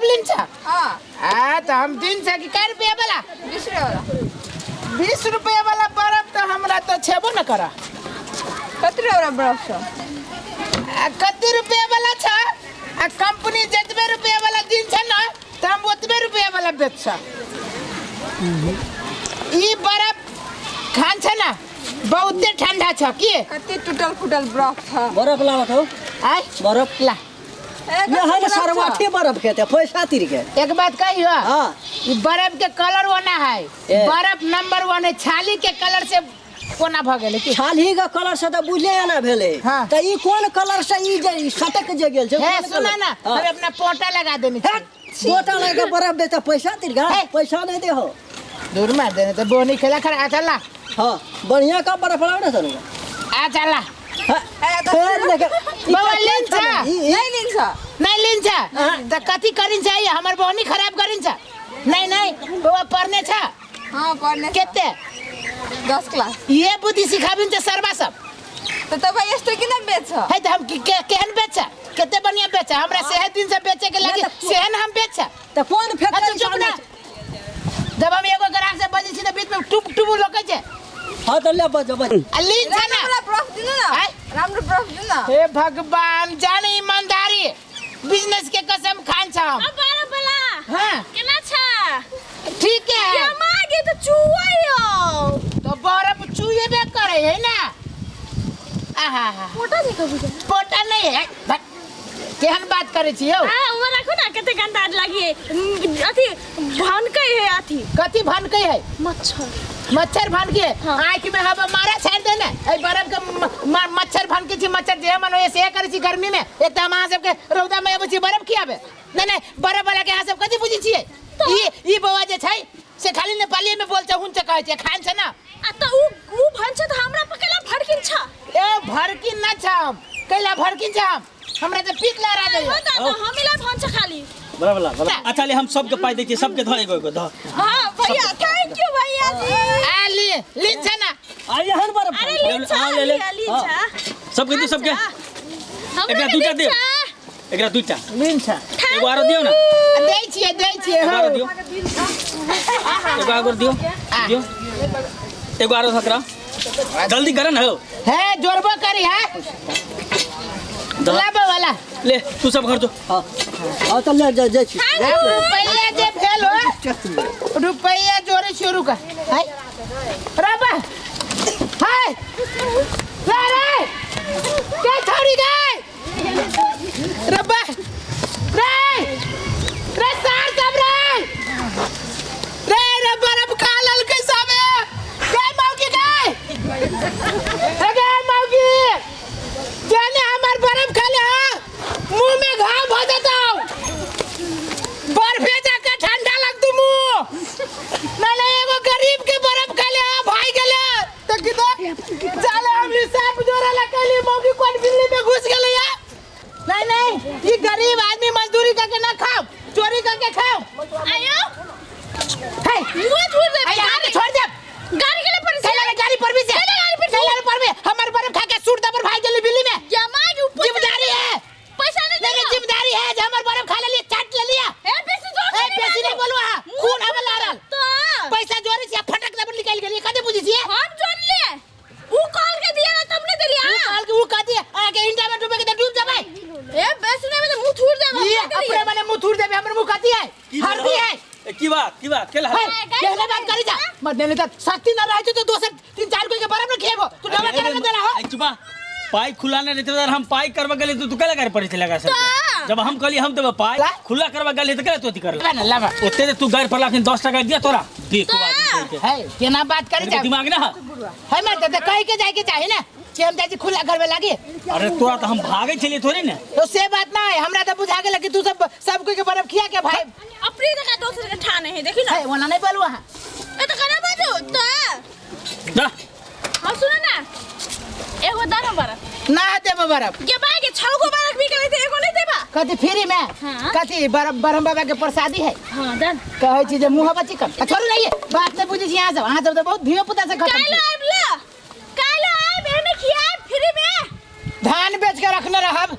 बर्फ लिन छ? हाँ। आ तो हम दिन छ कि कै रुपया वाला? 20 रुपया वाला। 20 रुपया वाला बर्फ तो हमरा तो छेबो न करा। कति रुपया वाला बर्फ छ? आ कति रुपया वाला छ? आ कंपनी जतबे रुपया वाला दिन छ ना तो हम ओतबे रुपया वाला बेच छ। ई बर्फ खान छ ना बहुते ठंडा छ की? कति टूटल फूटल बर्फ छ। बर्फ लावत हो। आय बर्फ ला। ए, ये है ना कति बर्फ छ? सरवाठी बर्फ खेते पैसा तिर के। एक बात कही हो? हाँ। ई बर्फ के कलर ओना है। ए। बर्फ नंबर 1 है, छाली के कलर से कोना भ गेलै की? छाली के कलर से तो बुझले ना भेलै। हाँ। त ई कोन कलर से ई जे सटक जे गेल छै? हे कोन सुना कलर? ना, हाँ। हम अपना पोटा लगा देने छी। हे, पोटा लगा के बर्फ देता पैसा तिर गा, हे। पैसा नहीं देहो। दूर मार देने तो बोनी खेला खड़ा आ चला। हाँ, बढ़िया का बर्फ लाव ना सर। आ चला। हाँ, ए, त फेर लेके ई बाबा, कते लिन छलै? छ? ई- ई- नहीं लिन छ। नहीं लिन छ? हाँ। त कथी करिन छ? हमर बोनी खराब करिन छ। नहीं नहीं बाबा पढ़ने छ? हाँ, पढ़ने छ। केते? 10 क्लास। ये बुद्धि सिखाबिन छ सरबा सब। त तपाई यस्तो किन बेच्छ? है त हम केहन बेच? कते बढ़िया बेच? हमरा सेहत दिन से बेचे के लागी नहीं त सेहन हम बेच। त कोन हाँ, फैक्ट्री तू चुप ना। सामने छ? जब हम एगो ग्राहक से बजै छी त बीच में टुप टुप लोकै छै। हाँ, त ले बज, बज। आ लीन छ ना। राम्रो बर्फ दिनु न। आय? राम्रो बर्फ दिनु न। हे भगवान, जाने ईमानदारी बिजनेस के कसम खान छ हम। अब बारह बला। हाँ। केना छ? ठीक है। ये मागे तो चुआई हो। तो बर्फ चुएबे करे है ना। आहा हा। पोटा नहीं कबू जा। पोटा नहीं है। भट। केहन बात करे छी यौ? आ, उमा राखू ना, कते गंदा लागी है। अथी भनकै है अथी। कथी भनकै है? मच्छर। मच्छर भनके है? हाँ। आँखि में हवा मारा छाड़ दे ना। ए बर्फ के मच्छर भनके छी, मच्छर जे मन होय से करे छी गर्मी में। एक त हम अहाँ सबके रौदा में अबै छी बर्फ खियाबे। नहीं नहीं बर्फ वाला के अहाँ सब कथी बुझै छियै? ई बौआ जे छै से खाली नेपाली में बोल छै, हुन छै कहै छै, खान छै ना। आ त उ भन छै त हमरा पर कैला भड़किन छ? ए भड़किन ना छ हम। कैला भड़किन छ हम? हमरा त पीत लहरा दैया। हो त, त हमीला भन छ खाली। बराबर ला, बराबर। अच्छा ले हम सबके पाई दै छियै, सबके धर एगो एगो धर। हां भैया, thank you भैया जी। आ ले, लिन छ ना। आ एहन बर्फ। अरे लिन छ, हाँ, ले, ले। लिन छ, लिन छ। सबके दियौ, सबके। हमरा एकरा के दूटा लिन दियौ। छ। एकरा दूटा। लिन छ। एगो आरो दियौ ना। आ, दै छियै, दै छियै, एगो आरो हौ। दियौ। एगो आरो दियौ। दियौ। एगो आरो सकरा। जल्दी कर न हौ। हे, जोड़बो करी, है। दह। ला बौआ, ला। ले, तू सब घर जो। हाँ। हाँ, त ले, जा, जाइ छी। रुपैया जे भेल हो, रुपैया जोड़े शुरू कर। हाय। रबा। हाय। ला रे। के छोड़ी गए? रबा। रे। रे सार सब रे। रे रबा रब खा ललकै सबे। गए मौकी गए। रे गए मौकी। जाने हमार बर्फ खा ले, हाँ। मुंह में घाव भ जेतौ। बर्फे जाके ठंडा लगतौ मुंह। नहीं नहीं एगो गरीब के बर्फ खा ले, हाँ, भाई गेले। तो की तो चले हम हिसाब जोड़े ला कैली मौकी कोन बिल्ली में घुस गेले या। नहीं नहीं ये गरीब आदमी मजदूरी करके ना खाओ, चोरी करके खाओ। आयो। हे। मुंह छोड़ दे, अरे, हाथ छोड़ दे। गाड़ी के लिए पड़ी कैला के गाड़ी पर भी से। कैला गाड़ी पर से। कैला पर भी। हमारे बर्फ खा के सूट दबर भाग गेली बिल्ली में। जमा के ऊपर जिम्मेदारी है। पैसा नहीं नहीं, नहीं, देगा। जिम्मेदारी है जे हमार बर्फ खा लेलिए, चाट लेलिए। ए, बेसी जोर से ए, नहीं बेसी नहीं मारू। बोलू अहाँ। मुंह खून हमें लारल। तो। पैसा जोड़े छी, फटक दबर निकाल गेलिए, कते बुझै छियै? हम जोड़ लिए। ऊ कॉल के दिया ना तब नहीं दिलिया। ऊ कॉल के ऊ कह दिए, अहाँ के इंडिया में डूबे के त डूब जेबै। ए, बेसी नहीं बोले, मुंह थूर देबै, ई हम नहीं अपने दिलिए। मने मुंह थूर देबै, हमर मुंह कथी है? की हरदी भेल? है। ए, की बात, की बात, केला? है, ए, गाड़ी केहने बात चला करी जा। मत नहीं त शक्ति न रहै छै तो दोसर 3-4 कोई के बराबर न खिएबो। तू डबा केना के देला हो? ए, चुपा। पाई खुला नहीं रहते तो हम पाई करवा गेली तो तू केला गाड़ी पड़े छे लगा सर। तो। जब हम कहली हम देबै पाई, ला। खुला करवा गेली तो केला तू अथी करला? लाबा ना, लाबा। ओते जे तू गाड़ी पड़ला अखन 10 टका दिया तोरा। देख तो। आदमी के। है, केना बात करी जा? दिमाग ना है। है मैं त कहि के जाय के चाही ना कि हम जाइ छी खुला करबे लागी। अरे तोरा तो हम भागे छलिए थोड़ी ने। तो से बात ना है, हमरा तो बुझा गेल कि तू सब कोई के बर्फ खिया के भाई। अपने जगह दोसर के ठाने है, देखी ना। है, ओना नहीं बोलू अहाँ। ए तो कना बाजू तो। जा। हम सुनो ना, एगो दा ना बर्फ। ना देबो बर्फ। के भाई के 6 गो बर्फ भी करे थे, एगो नहीं देबा। कथी फ्री में? हाँ। कथी बर्फ बरम बाबा के प्रसादी है? हाँ, दन। कहै छी जे मुंह बची कम। आ छोड़ू नहीं, बात नहीं बुझै छी अहाँ सब। अहाँ सब तो बहुत धियो पुता से खत्म काल्हि छी। आबि ला। काल्हि आबि, एहने खियाएब फ्री में। धान बेच के रखने रहब।